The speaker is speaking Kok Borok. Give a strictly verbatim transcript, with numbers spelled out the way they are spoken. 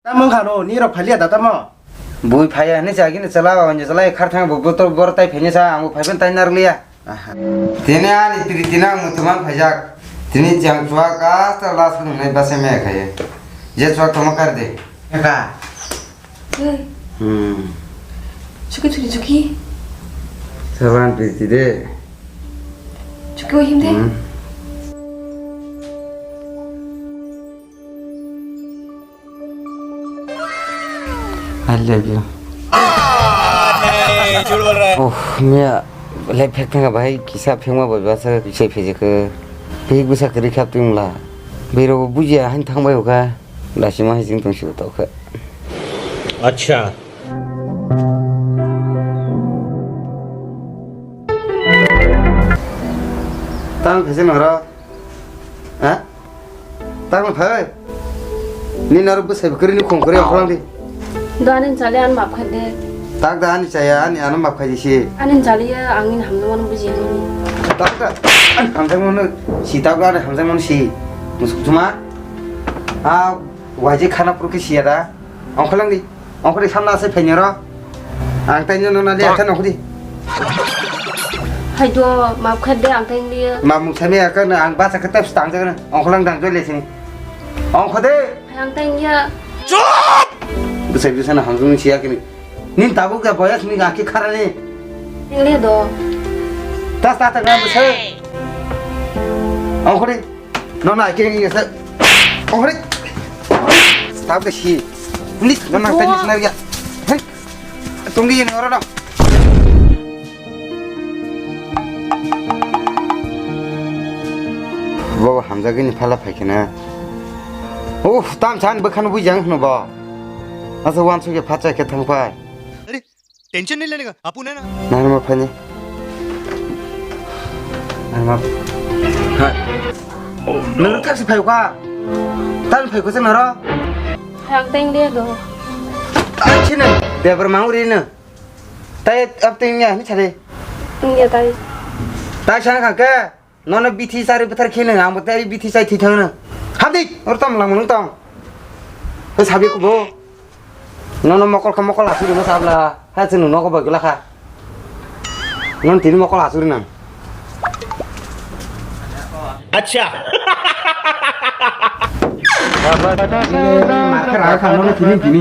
Tamo wngkha no, nirok phaliya da tamo? Bui phaiya hinwi sa gini chala, o hinwi chala, khar thang bo botor bor tai phaiya sa, ang bo phaiban tai narliya. Aha. Tini ani priti no ang mutuman phaijak. Tini jang chuak asta last nai basa me khai. Je chuak tamo kar de. Eka. Hey. Hmm. Chuki chuki chuki. Saban priti de. Chuki o him de. Hmm. I love you. Oh, miya, lai phek thanga bahai kisa phengma bai basa kisai phejaka. Phek bwsa kwrwi khap tongla. Beiro bujiya hain thangbai oka. Dasima hai jing tong sigo tokha. Acha. Tang phese noro. Ha? Tang phai. Ni noro bwsai bwkrwi ni khong kwrwi okholang di. Do ani chali an map khai de. Tak da ani chaya ani ano map khai di si. Ani chali ya ang ni hamno mano buji ni. Tak da ani hamjak mano si tak da ani hamjak mano si. Musuk juma. A waje khana purke si ya da. Okholang di. Ongkori samna se phenyo ro. Ang tai no na le ta no khudi. Hai do map khat de ang tai ni. Ma mung sami aka na ang basa kata stang jaga na. Ongkholang dang jole sini. Ongkhode. Hai ang tai ni ya. Chop! Bwsai bwsai na hamjung ni siya kini. Nin tabuk ya boyas ni gaki kharani. Ni le do. Tas ta ta na bwsai. Ongkhode. No na ke ni sa. Ongkhode. Stop de si. Ni no na tai ni snar ya. Hey. Tunggi ni oro no. Bo hamjagini phala phaikena. Uf, tam san bwkhano bujang hwno bo. Asa wan suge phacha ke thangpai. अरे, टेंशन नहीं लेने का, आपू है ना। Nang ma phani. Nang ma. Ha. Nang tak si phayo ka. Tan phayo ka sa naro. Hak teng de do. Ai chine. Debar mau ri na. Tai ap teng ya ni chale. Iya tai. Tai sana ka ke. Nono bithi sari bwthar kheno ang bo tei bithi sai thwi thangno. Hamdi or tam lang nung tong. Ko sabi ko bo. Nono mokol ka mokol asuri mo sabla. Ha chunu nogo bagla kha. Non tini mokol asuri nang. Acha. Mar kha ra kha nono tini tini.